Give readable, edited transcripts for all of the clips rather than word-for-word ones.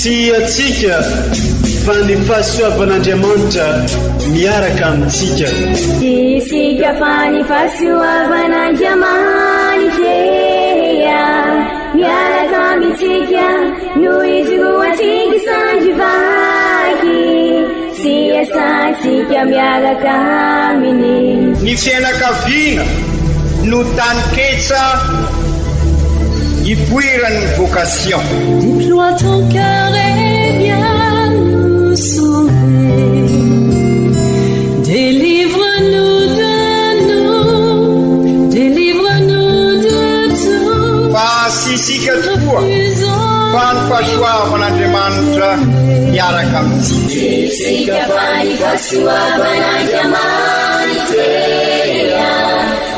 Tsy antsika fa ny fahasoavan'Andriamanitra miaraka amintsika. Tsy isika fa ny fahasoavan'Andriamanitra miaraka amintsika no ijoroantsika sandry vaky sy iasantsika miaraka aminy. Ny fianakaviana no taninketsa ipoiran'ny vocation. Deploie ton cœur et viens nous sauver. Délivre-nous de nous, délivre-nous de tout. Fa tsy isika tokoa fa ny fahasoavan'Andriamanitra miaraka amintsika. Tsy isika fa ny fahasoavan'Andriamanitra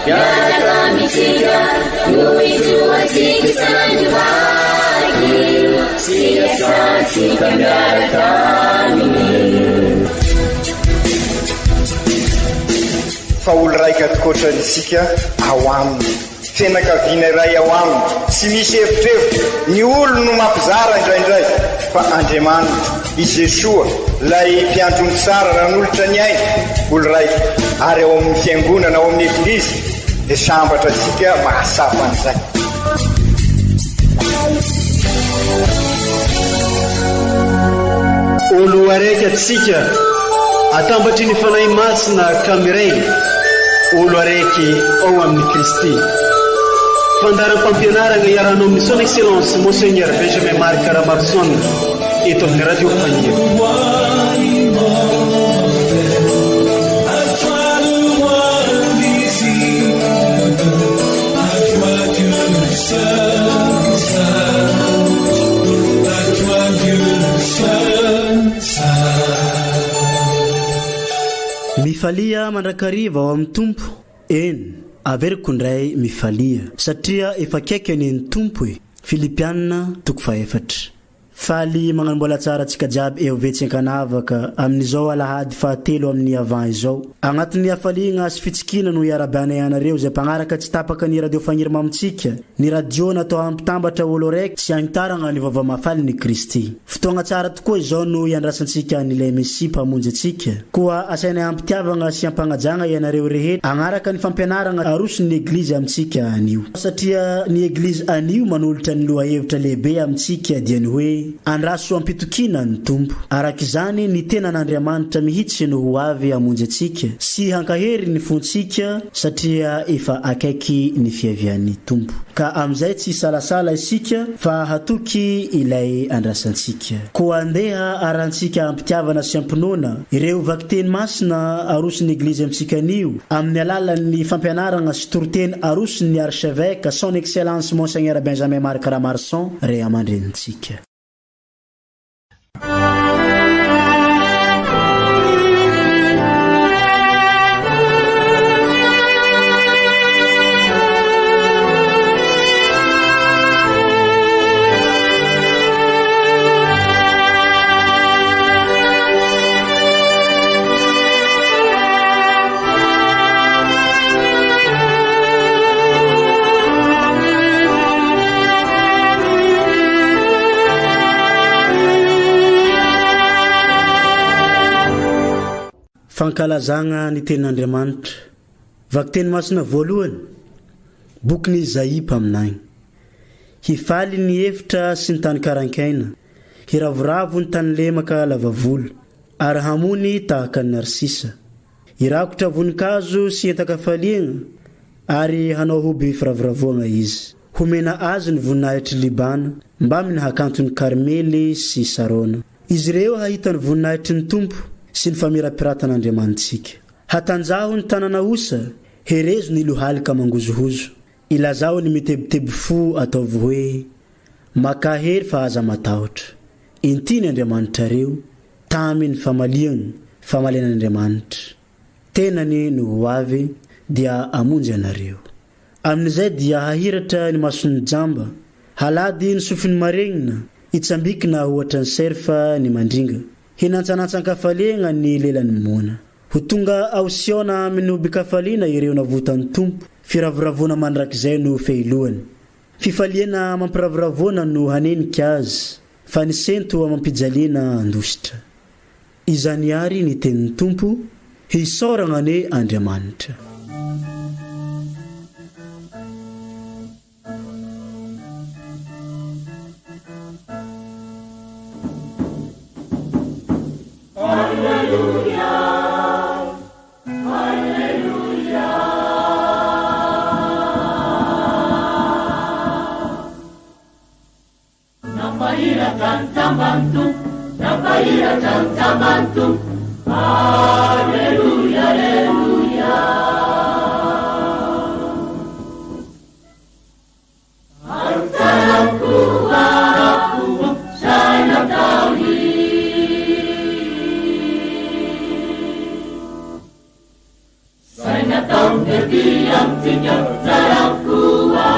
miaraka amintsika no ijoroantsika sandry vaky sy iasantsika miaraka aminy. Fa olo raika tokoatra isika ao aminy. Fianakaviana iray ao aminy, tsy misy evitrevitra, ny olony no mampizara indraindray, fa Andriamanitra, i Jesoa, ilay mpiandry ondry tsara nanolotra ny ainy, olo raika, ary ao amin'ny Fiangonana, ao amin'ny Eglizy, dia sambatra antsika mahatsapa an'izay. Olo araiky atsika atambatry ny Fanahy Masina ka miray olo araiky ao amin'i Kristy. Fandaharam-pampianaragna iarahanao amin'ny Son Excellence Monseigneur Benjamin Marc Ramaroson eto amin'ny Radio Faniry. Mifalia mandrakariva ao amin'ny Tompo, eny, averiko indray mifalia, satria efa akaiky anie ny Tompo e! Filipiana toko fahefatra. Faly magnano mbola tsara antsika jiaby eo ve tsy ankanavaka amin'izao alahady fahatelo amin'ny avant izao. Agnatin'ny hafaliagna sy fitsikiana no iarabanay anareo izay mpagnaraka tsy tapaka ny radio Fagniry Mamintsika, ny radio natao hampitambatra olo araiky sy hagnitaragna ny vaovao mahafalin'i Kristy. Fotoagna tsara tokoa izao no iandrasantsika an'ilay Mesia Mpamonjy antsika. Koa asainay am-pitiavagna sy am-pagnajagna ianareo rehetra hagnaraka ny fampianaragna aroson'ny Eglizy amintsika anio. Satria ny Eglizy anio manolotra ny lohahevitra lehibe amintsika dia ny hoe, Andraso am-pitokiana ny Tompo. Araka izany, ny tenan'Andriamanitra mihitsy no ho avy hamonjy antsika sy hankahery ny fontsika satria efa akaiky ny fiavian'ny Tompo. Ka amin'izay tsy hisalasala isika fa hatoky ilay andrasantsika. Koa andeha arahantsika am-pitiavana sy am-pinoana ireo vakiteny masina aroson'ny Eglizy amintsika anio amin'ny alalan'ny fampianarana sy toriteny aroson'ny Archevêque Son Excellence Monseigneur Benjamin Marc Ramarson Ray aman-drenintsika. Fankalazagna ny Tenin'Andriamanitra. Vakiteny masina voalohany, Bokin'i Izaia mpaminany. Hifaly ny efitra sy ny tany karankaina, hiravoravo ny tany lemaka lava volo, ary hamony tahaka ny narsisa. Hirakotra voninkazo sy entan-kafaliagna ary hanao hoby firavoravoagna izy. Homena azy ny voninahitr'i Libàna, mbamin'ny hakanton'i Karmely sy Sarôna. Izy ireo hahita ny voninahitry ny Tompo sy ny famirapiratan'Andriamanitsika. Hatanjaho ny tanana osa, herezo ny lohalika mangozohozo. Ilazao ny mitebiteby fo ataovy hoe, Makà hery fa aza matahotra. Inty ny Andriamanitrareo, tamy ny famaliagna, famalian'Andriamanitra. Tenany no ho avy, dia hamonjy anareo. Amin'izay dia hahiratra ny mason'ny jamba, halady ny sofin'ny maregnina, hitsambikina hoatran'ny serfa ny mandringa, hinantsanantsan-kafaliagna ny lelan'ny moana. Ho tonga ao Siona amin'ny hobin-kafaliana ireo navotan'ny Tompo, firavoravoana mandrakizay no fehilohany. Fifaliana amam-piravoravoana no hanenika azy. Fa ny sento amam-pijaliana handositra. Izany àry ny tenin'ny Tompo, hisaoragna anie Andriamanitra. Nampahiratra ny jamban'ny Tompo, nampahiratra ny jamban'ny Tompo. Aleloia, aleloia. Ary tsara koa, izay nataony. Izay nataony tety amintsika tsara avokoa.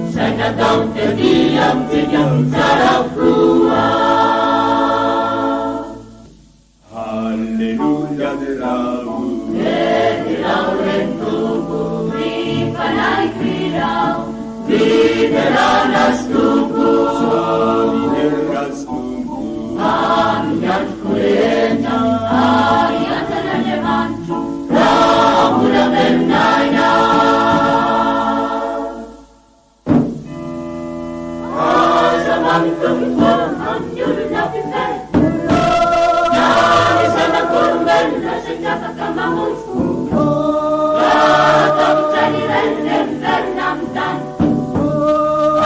Izay nataony tety amintsika tsara avokoa. Haleloia derao. Derao re ny Tompo, ry fanahiko hirao. Miderana Azy Tompo. Samy midera Azy Tompo. Amin'ny androko rehetra, ary hiantsa an'Andriamanitro, raha mbola velon'aina. Aza mamitoky fo amin'ny olona mpifehy, na ny zanak'olombelona izay tsy afaka mamonjy. Raha tahotra ny rainy dia miverina amin'ny tany,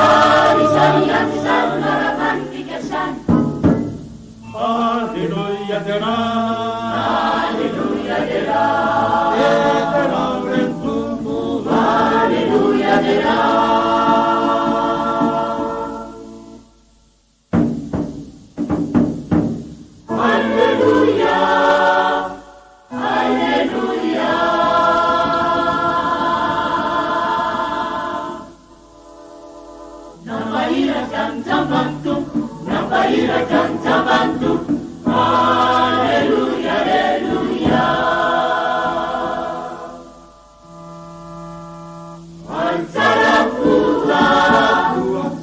ary izany ihany izany no aravan'ny fikasany. Aleloia derao. Aleloia derao. Derao re ny Tompo. Aleloia derao. Aleloia, Aleloia. Nampahiratra ny jamban'ny Tompo, nampahiratra ny jamban'ny Tompo. Aleloia, aleloia. Ary tsara koa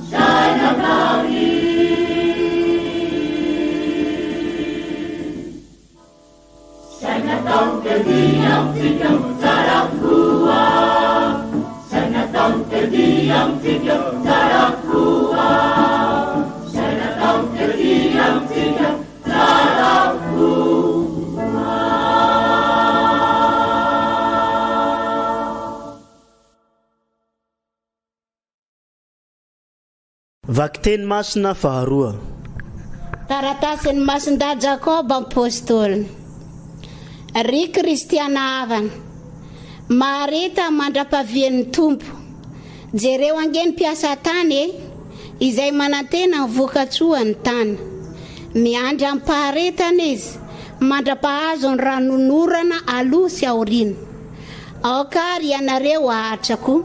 izay nataony. Izay nataony tety amintsika tsara koa. Izay nataony tety amintsika tsara koa. Izay nataony tety amintsika tsara koa. Vakiteny masina faharoa. Taratasin'i Masindahy Jakoba Apostoly. Ry kristiana havana, mahareta mandra-pahavian'ny Tompo. Jereo ange ny mpiasa tany e, izay manantena ny vokatsoan'ny tany. Miandry amim-paharetana izy mandra-pahazo ny ranonorana aloha sy aoriana. Aoka àry ianareo haharitra koa,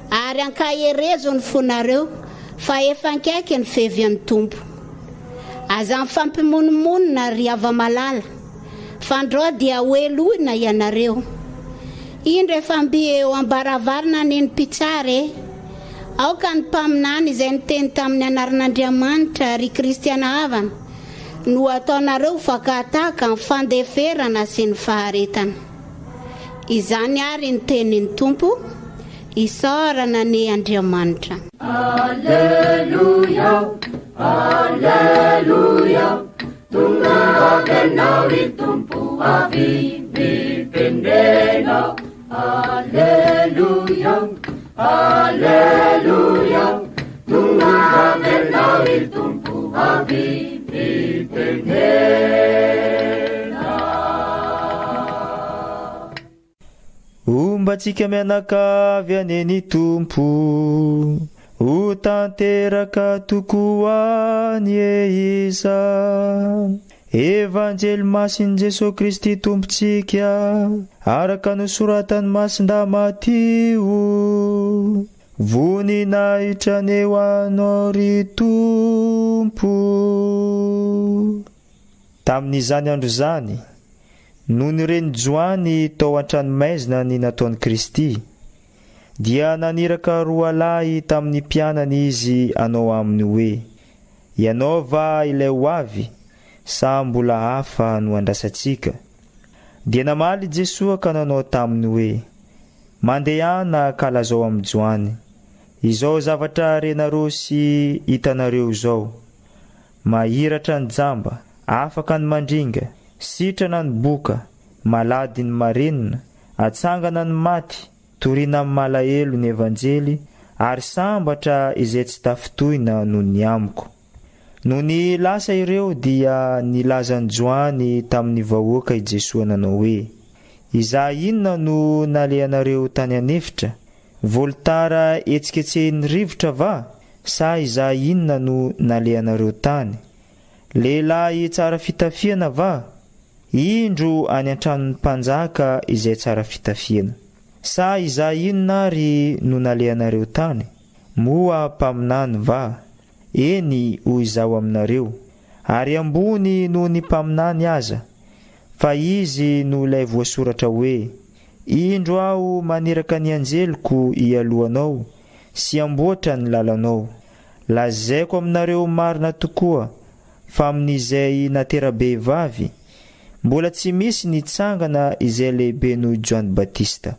ary ankaherezo ny fonareo, fa efa akaiky ny fiavian'ny Tompo. Aza mifampimonomonona, ry hava-malala, fandrao dia hohelohina ianareo. Indro efa mby eo am-baravarana anie ny mpitsara e! Aoka ny mpaminany izay niteny tamin'ny anaran'Andriamanitra, ry kristiana havana, no ataonareo ho fakà-tahaka ny fandeferana sy ny faharetana. Izany àry ny tenin'ny Tompo, isaorana anie Andriamanitra. Aleloia, Aleloia, tonga avy Ianao ry Tompo avy mitenena. Aleloia, Aleloia, tonga avy Ianao ry Tompo avy mitenena. Homba antsika mianakavy anie ny Tompo, ho tanteraka tokoa anie izany. Evanjely Masin'i Jesoa Kristy Tompontsika, araka nosoratan'i Masindahy Matio. Voninahitra anie ho Anao ry Tompo. Tamin'izany andro izany, nony ren'i Joany tao an-tranomaizina ny nataon'i Kristy, dia naniraka roalahy tamin'ny mpianany izy hanao aminy hoe. Ianao va ilay ho avy, sa mbola hafa no andrasantsika? Dia namaly i Jesoa ka nanao taminy hoe, Mandehana ka lazao amin'i Joany, izao zavatra renareo sy hitanareo izao, Mahiratra ny jamba, afaka ny mandringa, sitrana ny boka, malady ny marenina, atsangana ny maty, torina amin'ny malahelo ny Evanjely, ary sambatra izay tsy tafintohina noho ny amiko. Nony lasa ireo dia nilazan'i Joany tamin'ny vahoaka i Jesoa nanao hoe, Izaho inona no nalehanareo tany an'efitra? Volotara hetsiketsehin'ny rivotra va? Sa izaho inona no nalehanareo tany? Lehilahy tsara fitafiana va? Indro any an-tranon'ny mpanjaka izay tsara fitafiana. Sa izaho inona ary no nalehanareo tany? Moa mpaminany va? Eny, hoy Izaho aminareo, ary ambony noho ny mpaminany aza, fa izy no ilay voasoratra hoe, Indro Aho maniraka ny anjeliko hialoha anao sy hamboatra ny lalanao. Lazaiko aminareo marina tokoa fa amin'izay natera-behivavy, mbola tsy misy nitsangana izay lehibe noho i Joany Batista.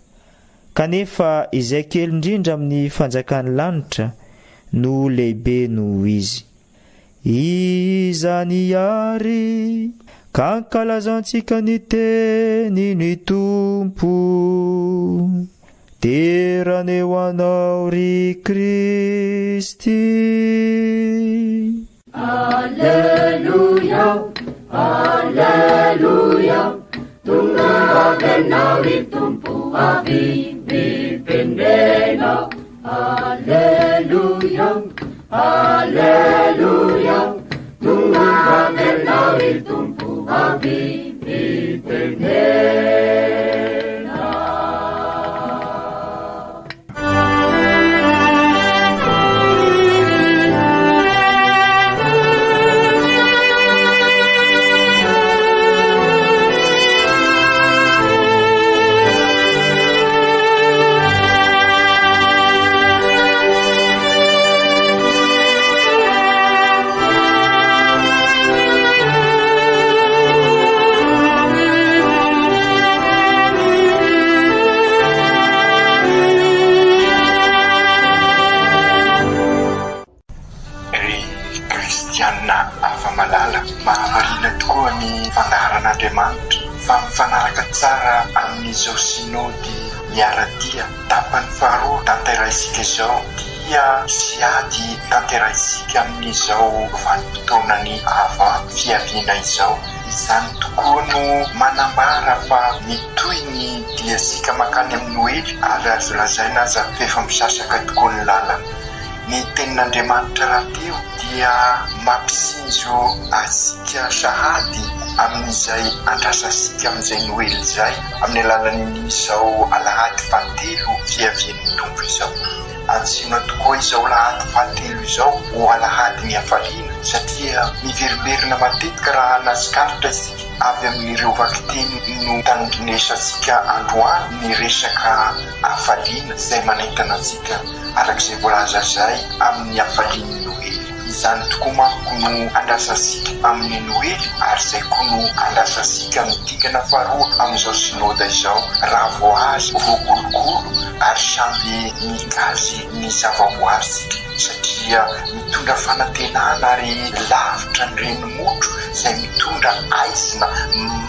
Kanefa izay kely indrindra amin'ny fanjakan'ny lanitra no lehibe noho izy. Izany àry ka ankalazantsika ny tenin'ny Tompo. Derana eo anao ry Kristy. Aleloia, Aleloia, tonga avy anao ry Tompo avy mitenena. Aleloia, Aleloia, tonga avy anao ry Tompo avy mitenena. Ry kristiana hafa-malala, mahavariana tokoa ny fandaharan'Andriamanitra fa mifanaraka tsara amin'izao Synody miara-dia tapany faharoa tanterahintsika izao dia sy ady tanterahintsika amin'izao vanim-potoanan'ny avant fiaviana izao. Izany tokoa no manambara fa mitohy ny diantsika mankany amin'ny Noely ary azo lazaina aza fa efa misasaka tokoa ny lalana. Ny Tenin'Andriamanitra rahateo dia mampitsinjo antsika sahady amin'izay andrasantsika amin'izay Noely izay amin'ny alalan'izao alahady fahatelo fiavian'ny Tompo izao. Antsoina tokoa izao alahady fahatelo izao ho alahadin'ny hafaliana satria miverimberina matetika raha nahatsikaritra isika avy amin'ireo vakiteny notandrinesantsika androany ny resaka hafaliana izay manentana antsika araka izay voalaza izay amin'ny hafalian'ny Noely. Izany tokoa manko no andrasantsika amin'ny Noely ary izay koa no andrasantsika amin'ny dingana faharoa amin'izao Synoda izao, raha voahaza, voakolokolo ary samby mikajy ny zavaboarintsika satria mitondra fanantenana ary lavitra ny renimotro izay mitondra aizina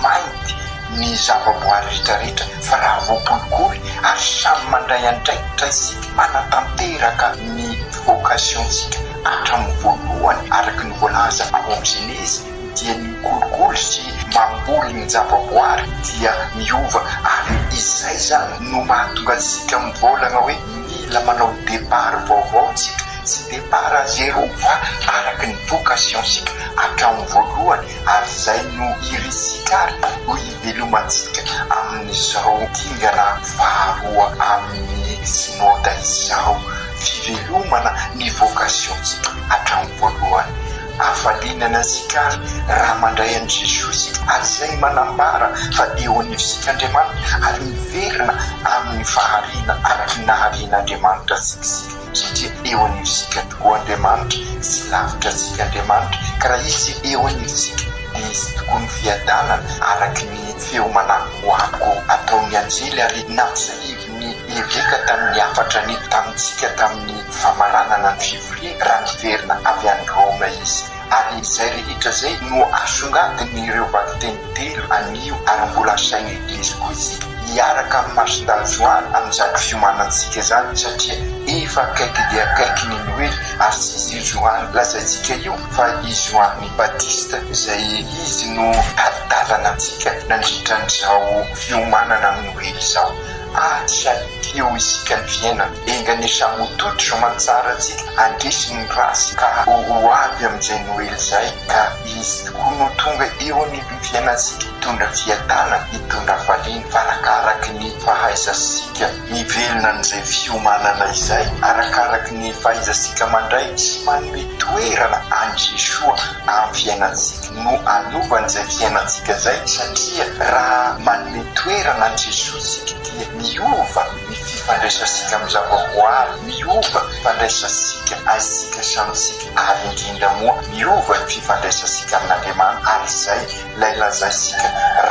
mainty ny zavaboary rehetrarehetra fa raha voakolikoly ary samy mandray andraikitra isika manatanteraka ny vocation-tsika hatramin'ny voalohany araka ny voalaza ao amin'ny Genezy dia ny mikolikoly sy mamboly ny zavaboary dia miova ary izay izany no mahatonga antsika mivolagna hoe mila manao départ vaovao tsika, tsy départ à zéro fa araka ny vocation-tsika hatramin'ny voalohany ary izay no irintsika ary no ivelomantsika amin'izao dingana faharoa amin'ny Synoda izao, fivelomana ny vocation-tsika hatramin'ny voalohany. Hafaliana ny antsika ary raha mandray an'i Jesoa isika ary izay manambara fa eo anivontsika Andriamanitra ary miverina amin'ny fahariana araka ny naharian'Andriamanitra antsika isika. satria eo anivontsika tokoa Andriamanitra, tsy lavitra antsika Andriamanitra, ka raha Izy eo anivontsika dia Izy tokoa no fiadanana araka ny feo manakoako ataon'ny anjely ary nampisahivin'ny eveka tamin'ny hafatrany tamintsika tamin'ny famaranana ny fivoriana raha niverina avy any Roma izy. Ary izay rehetra izay no asongadin'ireo vakiteny telo anio ary mbola asain'ny Eglizy koa isika hiaraka amin'i Masindahy Joany amin'izany fiomanantsika izany satria efa akaiky dia akaiky ny Noely ary tsy izy io Joany lazaintsika io fa i Joany Batista izay izy no tari-dalana antsika nandritra an'izao fiomanana amin'ny Noely izao. Atsiahio isika ny fiainana. Enga anie samy ho tody soamantsara antsika handresy ny ratsy ka ho avy amin'izay Noely izay ka Izy tokoa no tonga eo anivon'ny fiainantsika hitondra fiadanana, hitondra hafaliana fa arakaraky ny fahaizantsika mivelona an'izay fiomanana izay, arakaraky ny fahaizantsika mandray sy manome toerana an'i Jesoa amin'ny fiainantsika no anovan'izay fiainantsika izay satria raha manome toerana an'i Jesoa isika dia miova ny fifandraisantsika amin'ny zavaboary, miova ny fifandraisantsika antsika samy isika ary indrindra moa miova ny fifandraisantsika amin'Andriamanitra ary izay ilay lazaintsika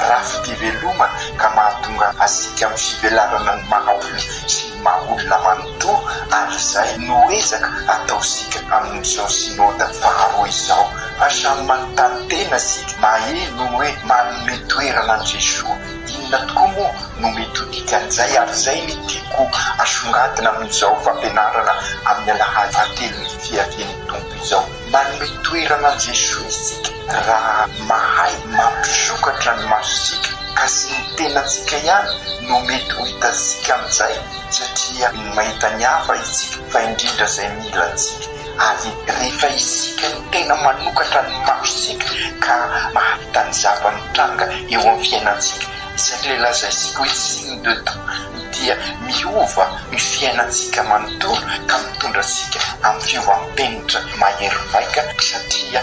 rafi-pivelomana ka mahatonga antsika amin'ny fivelarana ny maha olona sy ny maha olona manontolo ary izay no ezaka ataontsika amin'izao Synoda faharoa izao fa samy manontany tena isika maheno hoe manome toerana an'i Jesoa inona tokoa moa no mety ho dikan'izay ary izay ny tiako asongadina amin'izao fampianarana amin'ny alahady fahatelon'ny fiavian'ny Tompo izao. Manome toerana an'i Jesoa isika raha mahay mampisokatra ny masontsika ka tsy ny tenantsika ihany no mety ho hitantsika amin'izay satria mahita ny hafa isika fa indrindra izay mila antsika ary rehefa isika no tena manokatra ny masontsika ka mahita ny zava-mitranga eo amin'ny fiainantsika Izay ilay lazaintsika hoe signe de temps dia miova ny fiainantsika manontolo ka mitondra antsika amin'ny fiovam-penitra mahery vaika satria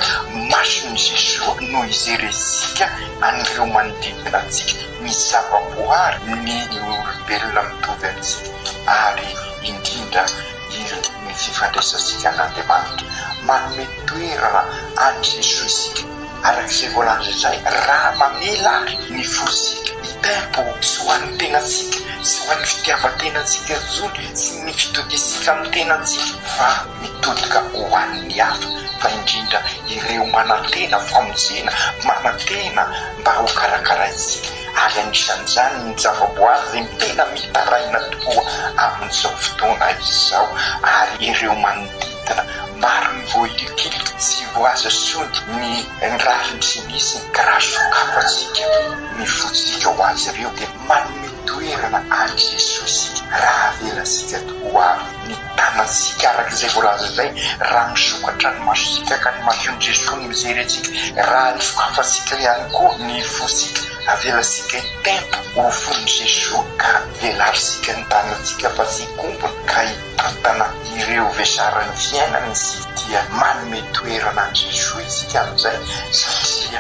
mason'i Jesoa no ijerentsika an'ireo manodidina antsika, ny zavaboary, ny olombelona mitovy amintsika ary indrindra ny fifandraisantsika an'Andriamanitra. Manome toerana an'i Jesoa isika. Araka izay voalaza izay, raha mamela ary ny fontsika hitempo tsy ho an'ny tenantsika, tsy ho an'ny fitiavan-tenantsika intsony, tsy ny fitodisika amin'ny tenantsika, fa mitodika ho an'ny hafa, fa indrindra ireo manantena famonjena, manantena mba hokarakaraintsika, ary anisan'izany ny zavaboary izay tena mitaraina tokoa amin'izao fotoana izao, ary ireo manodidina. Maro ny voahilikilika sy voaza sony ny rariny sy ny hitsiny ka raha sokafantsika ny fontsika ho azy ireo dia manome toerana an'i Jesoa isika raha avelantsika tokoa ary ny tanantsika araka izay voalaza izay raha misokatra ny masontsika ka ny mason'i Jesoa no mijery antsika raha sokafantsika ihany koa ny fontsika avelantsika hitempo ho fon'i Jesoa ka velarintsika ny tanantsika fa tsy hikombona ka Mitantana ireo vesaran'ny fiainana isika dia manome toerana an'i Jesoa isika amin'izay satria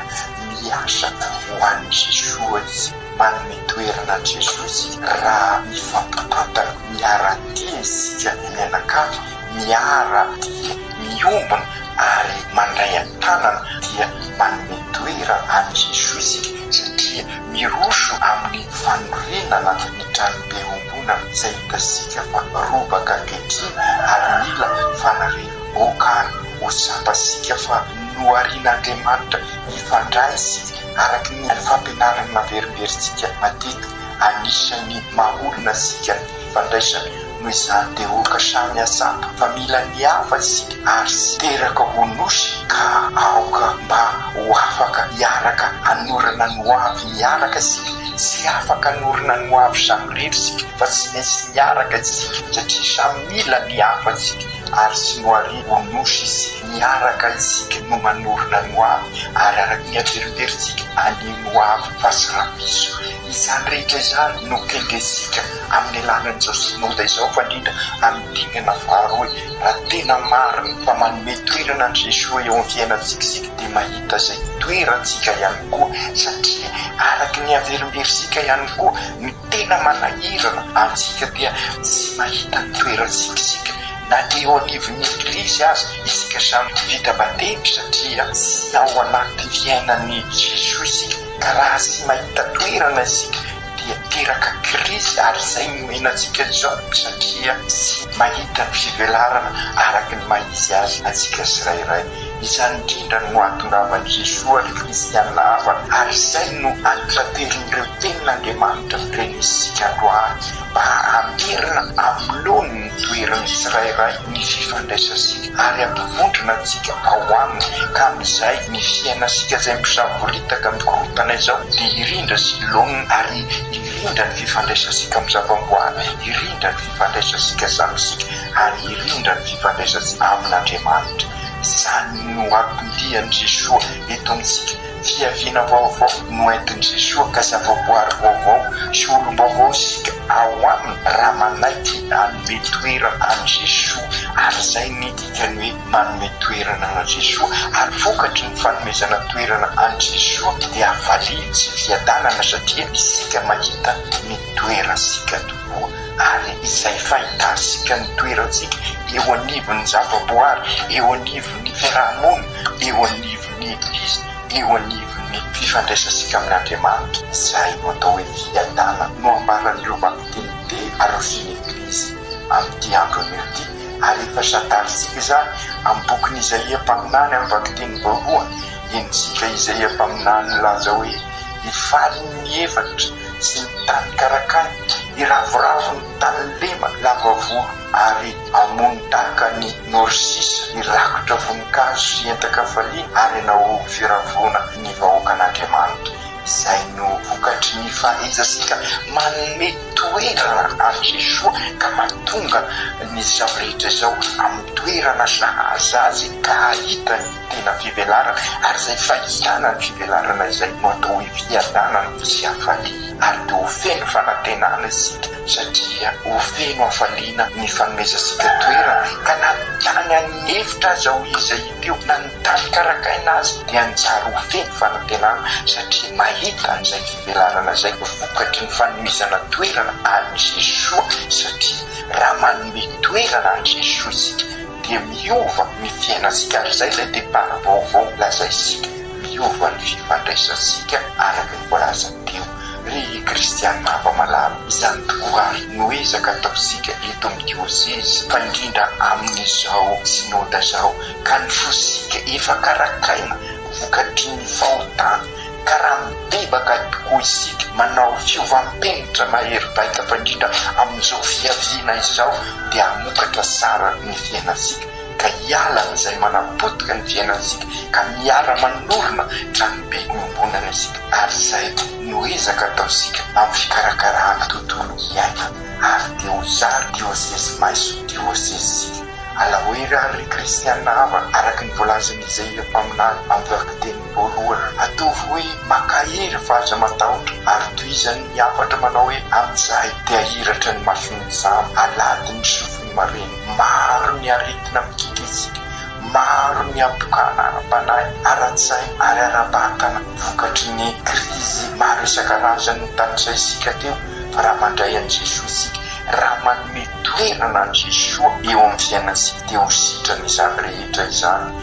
miasa ho an'i Jesoa isika. Manome toerana an'i Jesoa isika raha mifampitantana, miara-dia isika mianakavy, miara-dia, miombona ary mandray an-tanana dia manome toerana an'i Jesoa isika satria miroso amin'ny fanorenana ny tranobe iombonana izay hitantsika fa robaka ankehitriny ary mila fanarenana. Aoka ary ho tsapantsika fa noharian'Andriamanitra hifandray isika araka ny fampianarana naverimberintsika matetika. Anisan'ny maha olona antsika ny fifandraisana. Noho izany dia aoka samy hahatsapa fa mila ny hafa isika ary tsy teraka ho nosy ka aoka mba ho afaka hiaraka hanorina ny hoavy miaraka isika. Tsy afaka hanorina ny hoavy samirery isika fa tsy maintsy miaraka isika satria samy mila ny hafa isika ary tsy nohariana ho nosy isika. Miaraka isika no manorina ny hoavy ary araka ny averimberintsika anio ny hoavy fa tsy rahampitso. Izany rehetra izany no kendrentsika amin'ny alalan'izao Synoda izao fa indrindra amin'ny dingana faharoa raha tena marina fa manome toerana an'i Jesoa eo amin'ny fiainantsika isika dia mahita izay toerantsika ihany koa satria araka ny averimberintsika ihany koa ny tena manahirana antsika dia tsy mahita ny toerantsika isika. Na dia eo anivon'ny Eglizy aza isika samy vita batemy satria tsy ao anaty fiainan'i Jesoa isika ka raha tsy mahita toerana isika dia teraka krizy ary izay no iainantsika izao satria tsy mahita ny fivelarana araka ny maha izy azy antsika tsirairay. Izany indrindra no ahatongavan'i Jesoa ry kristiana havana ary izay no antitraterin'ireo tenin'Andriamanitra renesintsika androany mba hamerina amin'ny laoniny ny toeran'ny tsirairay ny fifandraisantsika ary hampivondrona antsika ao aminy ka amin'izay ny fiainantsika izay misavoritaka mikorontana izao dia hirindra sy laoniny ary hirindra ny fifandraisantsika amin'ny zava-boary, hirindra ny fifandraisantsika samy isika ary hirindra ny fifandraisantsika amin'Andriamanitra. Izany no anton-dian'i Jesoa eto amintsika. Fiaviana vaovao no entin'i Jesoa ka zavaboary vaovao sy olom-baovao isika ao aminy raha manaiky hanome toerana an'i Jesoa. Ary izay ny dikan'ny hoe manome toerana an'i Jesoa. Ary vokatry ny fanomezana toerana an'i Jesoa dia hafaliana sy fiadanana satria isika mahita ny toerantsika tokoa. Ary izay fahitantsika ny toerantsika eo anivon'ny zavaboary, eo anivon'ny fiaraha-monina, eo anivon'ny Eglizy, eo anivon'ny fifandraisantsika amin'Andriamanitra, izay no atao hoe fiadanana no ambaran'ireo vakiteny telo aroson'ny Eglizy amin'ity andro anio ity. Ary efa santarintsika izany amin'ny bokin'i Izaia mpaminany amin'ny vakiteny voalohany. Henontsika Izaia mpaminany nilaza hoe, Hifaly ny efatra sy ny tany karakara, hiravoravo ny tany lemaka lava volo ary hamono tahaka ny norsisa, hirakotra voninkazo sy entan-kafaliana ary hanao firavoana ny vahoakan'Andriamanitra. Izay no vokatry ny fahaizantsika manome toerana an'i Jesoa ka mahatonga ny izao rehetra izao amin'ny toerana sahaza azy ka hahita ny tena fivelarana ary izay fahitana ny fivelarana izay no atao hoe fiadanana sy hafaliana ary dia ho feno fanantenana isika satria ho feno hafaliana ny fanomezantsika toerana ka na ny tany an'efitra aza hoy Izaia teo na ny tany karakaina aza dia hanjary ho feno fanantenana satria mahita an'izay fivelarana izay vokatry ny fanomezana toerana an'i Jesoa satria raha manome toerana an'i Jesoa isika dia miova ny fiainantsika ary izay ilay départ vaovao lazaintsika, miova ny fifandraisantsika araka ny voalaza teo. Ry kristiana hava-malala, izany tokoa ary no ezaka ataontsika eto amin'ny diosezy fa indrindra amin'izao synoda izao ka ny fosika efa karakaina vokatry ny fahotana ka raha mibebaka tokoa isika manao fiovam-penitra mahery vaika fa indrindra amin'izao fiaviana izao dia hamokatra tsara ny fiainantsika ka hiala amin'izay manapotika ny fiainantsika ka miara-manorina tranobe iombonana isika ary izay no ezaka ataontsika amin'ny fikarakarana tontolo iainana ary dia ho zary diosezy maiso diosezintsika. Alao hery ary ry kristiana havana araka ny voalazan'i Izaia mpaminany amin'ny vakiteny voalohany. Ataovy hoe mankahery fa aza matahotra ary tohizany ny hafatra manao hoe amin'izay dia hahiratra ny mason'ny jamba, alady ny sofin'ny marenina. Maro ny aretina mikiky antsika, maro ny habokana ara-panahy, ara-tsaina ary ara-batana vokatry ny krizy maro isan-karazany notanisaintsika teo fa raha mandray an'i Jesoa isika, raha manome toerana an'i Jesoa eo amin'ny fiainantsika dia ho sitrana izany rehetra izany.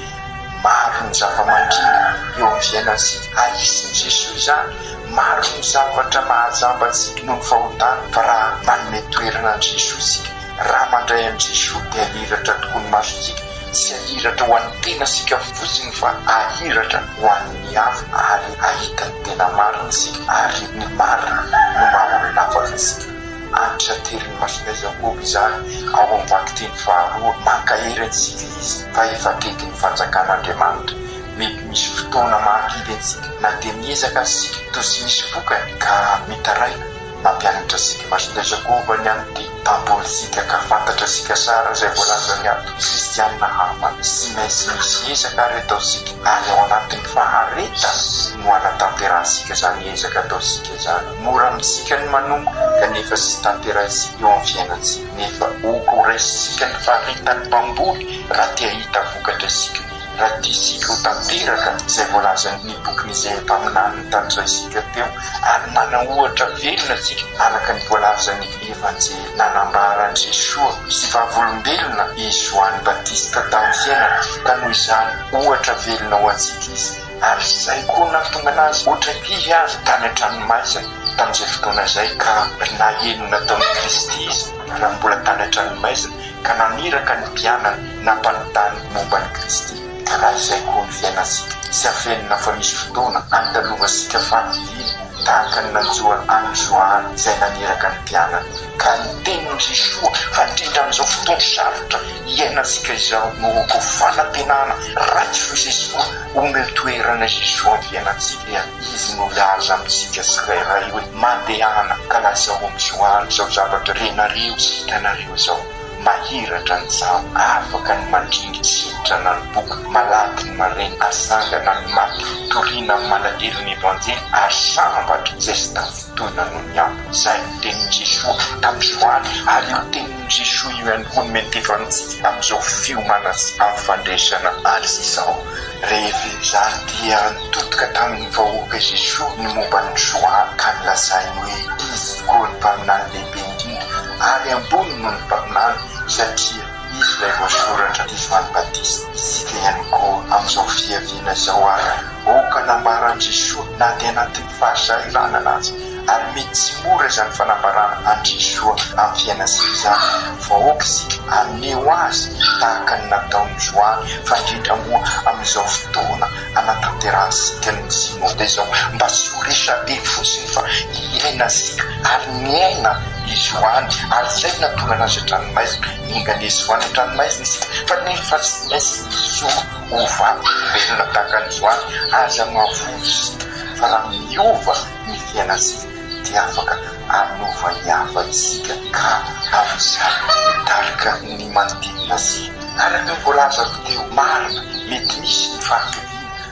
Maro ny zava-mandringa eo amin'ny fiainantsika, ahisin'i Jesoa izany. Maro ny zavatra mahajamba antsika noho ny fahotana, fa raha manome toerana an'i Jesoa isika, raha mandray an'i Jesoa dia ahiratra tokoa ny masontsika, tsy ahiratra ho an'ny tenantsika fotsiny fa ahiratra ho an'ny hafa ary hahita ny tena marina isika ary ny marina no maha olona afaka antsika. Antitranterin'i Masindahy Jakoba izany ao amin'ny vakiteny faharoa. Mankahery antsika izy fa efa akaiky ny fanjakan'Andriamanitra. Mety misy fotoana mahakivy antsika na dia miezaka aza isika toa tsy misy vokany ka mitaraina. Mampianatra antsika Masindahy Jakoba ny amin'ity mpambolintsika ka fantatra antsika tsara izay voalazany ato. Kristianina havana, tsy maintsy misy ezaka ary ataontsika ary ao anatin'ny faharetana no hanatanterahantsika izany ezaka ataontsika izany. Mora amintsika ny manomboka kanefa tsy tanterahintsika eo amin'ny fiainantsika. Nefa ok ho raisintsika ny faharetan'ny mpamboly raha te hahita vokatra isika. Raha tiantsika ho tanteraka izay voalazan'ny bokin'Izaia mpaminany notanisaintsika teo ary manao ohatra velona isika araka ny voalazan'ny Evanjely nanambara. an'i Jesoa sy vavolombelona i Joany Batista tamin'ny fiainany ka noho izany ohatra velona ho antsika izy ary izay koa nahatonga anazy hotrakihy aza tany an-tranomaizina tamin'izay fotoana izay ka naheno nataon'i Kristy izy raha mbola tany an-tranomaizina ka naniraka ny mpianany nampanontany momba an'i Kristy. Ka raha izay koa ny fiainantsika, tsy afenina fa misy fotoana andalovantsika fahakiviana tahaka ny nanjo an'i Joany izay naniraka ny mpianany. Ka ny tenin'i Jesoa fa indrindra amin'izao fotoan-tsarotra iainantsika izao no ho fanantenana, raiso Jesoa, omeo toerana Jesoa amin'ny fiainantsika dia Izy no hilaza amintsika tsirairay hoe mandehana ka lazao amin'i Joany izao zavatra renareo sy hitanareo izao. Mahiratra ny jamba, afaka ny mandringa, sitrana ny boka, malaky ny marenina, asangana ny maty, torina amin'ny malahelo ny Evanjely, ary sambatra izay tsy tafintohina noho ny aminy. Izay no tenin'i Jesoa tamin'i Joany, ary io tenin'i Jesoa io ihany koa no miantefa amintsika amin'izao fiomanana sy amin'ny fandresana azy izao. Rehefa izany dia nitodika tamin'ny vahoaka Jesoa ny momba an'i Joany ka nolazainy hoe izy tokoa ny mpaminany lehibe indrindra ary ambony noho ny mpaminany satria izy ilay voasoratra i Joany Batista. Isika ihany koa amin'izao fiaviana izao ary aoka nambaran'i Jesoa na dia anatin'ny fahasahiranana aza ary mety tsy mora izany fanambarana an'i Jesoa amin'ny fiainantsika izany fa aoka isika haneho azy tahaka ny nataon'i Joany fa indrindra moa amin'izao fotoana anatanterahantsika ny Synode izao mba tsy ho resabe fotsiny fa hiainantsika ary miaina i Joany ary izay no nahatonga anazy an-tranomaizina, enga anie tsy ho any an-tranomaizina isika fa nefa tsy maintsy mijoro ho vavolombelona tahaka an'i Joany, aza mavozo isika fa raha miova ny fiainantsika dia afaka hanova ny hafa isika ka amin'izany hitarika ny manodidina antsika. Araka ny voalazako teo, marina, mety misy ny fahakiviana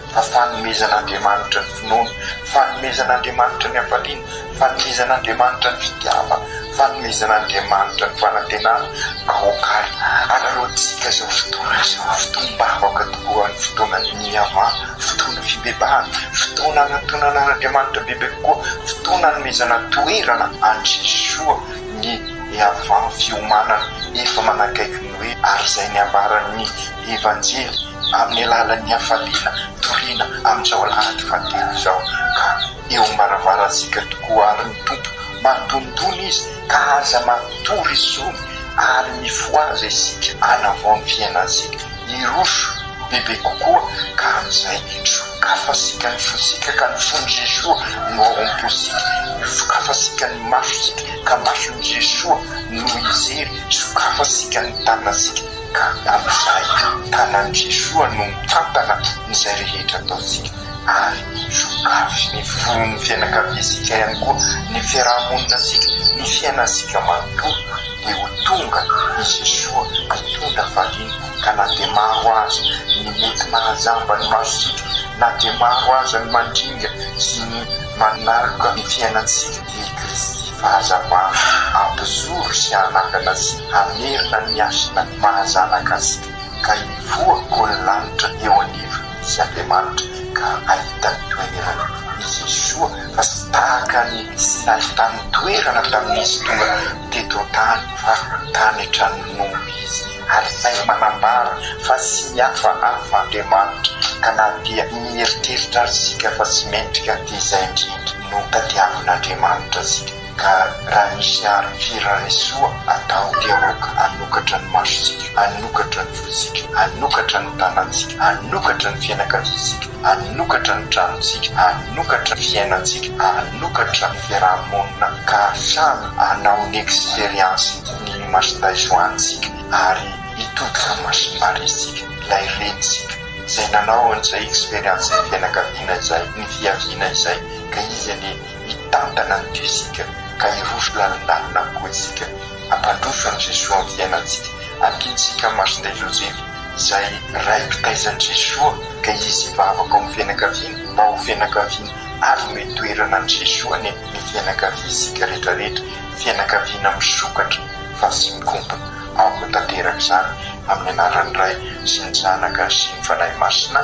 fa fanomezan'Andriamanitra ny finoana, fanomezan'Andriamanitra ny hafaliana, fanomezan'Andriamanitra ny fitiavana, fanomezan'Andriamanitra ny fanantenana, ka aoka ary araraotintsika izao fotoana izao, fotoam-bavaka tokoa ny fotoana niavahana, fotoana fibebahana, fotoana anatonana an'Andriamanitra bebe kokoa, fotoana anomezana toerana an'i Jesoa ny Avant fiomanana efa manakaiky ny hoe ary izay ny ambaran'ny Evanjely amin'ny alalan'ny hafaliana torina amin'izao alahady fahatelo izao ka eo am-baravarantsika tokoa ary ny Tompo mandondona Izy ka aza matory intsony ary mifohaza isika hanavao ny fiainantsika hiroso bebe kokoa ka amin'izay sokafantsika ny fontsika ka ny fon'i Jesoa no ao am-pontsika, sokafantsika ny masontsika ka mason'i Jesoa no hijery, sokafantsika ny tanantsika ka amin'izay tanan'i Jesoa no mitantana izay rehetra ataontsika ary sokafy ny fon'ny fianakaviantsika ihany koa, ny fiaraha-moninantsika, ny fiainantsika manontolo dia ho tonga i Jesoa hitondra fahiny ka na dia maro aza ny mety mahajamba ny masontsika, na dia maro aza ny mandringa sy ny manaloka ny fiainantsika, dia i Kristy fahazavana hampijoro sy hanangana sy hamerina ny hasina maha zanaka antsika, ka hivoha koa ny lanitra eo anivon'izy Andriamanitra ka hahita ny toerany i Jesoa fa tsy tahaka ny tsy nahitany toerana tamin'izy tonga teto an-tany fa tany an-tranon'omby izy ary izay manambara fa tsy mihafahafa Andriamanitra ka na dia mieritreritra ary isika fa tsy mendrika dia izay indrindra no tadiavin'Andriamanitra antsika ka raha misy ary firarisoa atao dia aoka hanokatra ny masontsika, hanokatra ny fontsika, hanokatra ny tanantsika, hanokatra ny fianakaviantsika, hanokatra ny tranontsika, hanokatra ny fiainantsika, hanokatra ny fiaraha-monina ka samy hanao ny experience ny Masindahy Joany-tsika ary hitodika amin'i Masin'i Maria-tsika, ilay renintsika izay nanao an'izay experience ny fianakaviana izay, ny fiaviana izay, ka izy anie hitantana ny diosika ka hiroso lalindalina koa isika hampandroso an'i Jesoa amin'ny fiainantsika, ampiantsika Masindahy Josefa izay ray mpitaiza an'i Jesoa ka izy hivavaka ao amin'ny fianakaviana mba ho fianakaviana ary omeo toerana an'i Jesoa anie ny fianakaviantsika rehetrarehetra, fianakaviana misokatra fa tsy mikompona, aoka ho tanteraka izany amin'ny anaran'ny Ray sy ny Zanaka sy ny Fanahy Masina.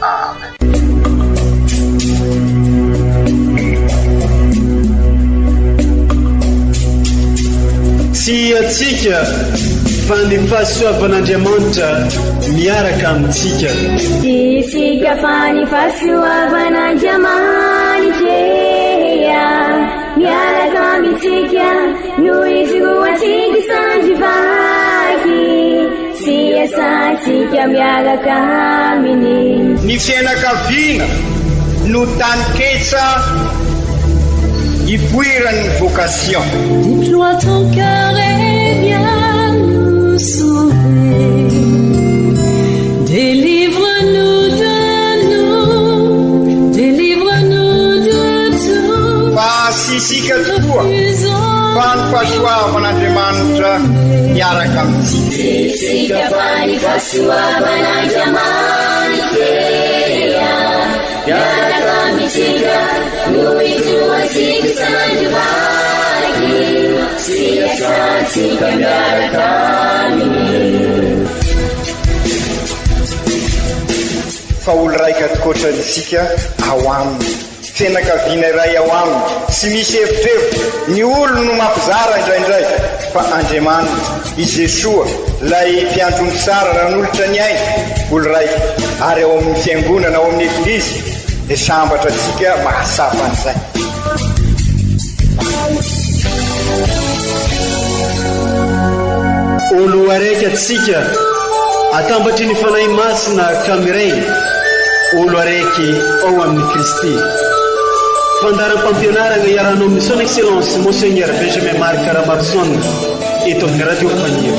Amen. Tsy antsika fa ny fahasoavan'Andriamanitra miaraka amintsika. Tsy isika fa ny fahasoavan'Andriamanitra miaraka amintsika no ijoroantsika sandry vaky sy iasantsika miaraka aminy. Ny fianakaviana no taninketsa ipoiran'ny vocation. Déploie ton cœur et viens nous sauver. Délivre-nous de nous, délivre-nous de tout. Fa tsy isika tokoa fa ny fahasoavan'Andriamanitra miaraka amintsika. Tsy isika fa ny fahasoavan'Andriamanitra miaraka amintsika no ijoroantsika sandry vaky sy iasantsika miaraka aminy. Fa olo raika tokoatra isika ao aminy. Fianakaviana iray ao aminy. Tsy misy evitrevitra. Ny olo no mampizara indraindray. Fa Andriamanitra, i Jesoa, ilay mpiandry omby tsara nanolotra ny ainy, olo raika. Ary ao amin'ny fiangonana, ao amin'ny Eglizy, dia sambatra antsika mahatsapa an'izay. Olo araiky antsika atambatry ny Fanahy Masina ka miray olo araiky ao amin'i Kristy. Fandaharam-pampianarana iarahanao amin'ny Son Excellence Monseigneur Benjamin Marc Ramaroson eto amin'ny Radio Faniry.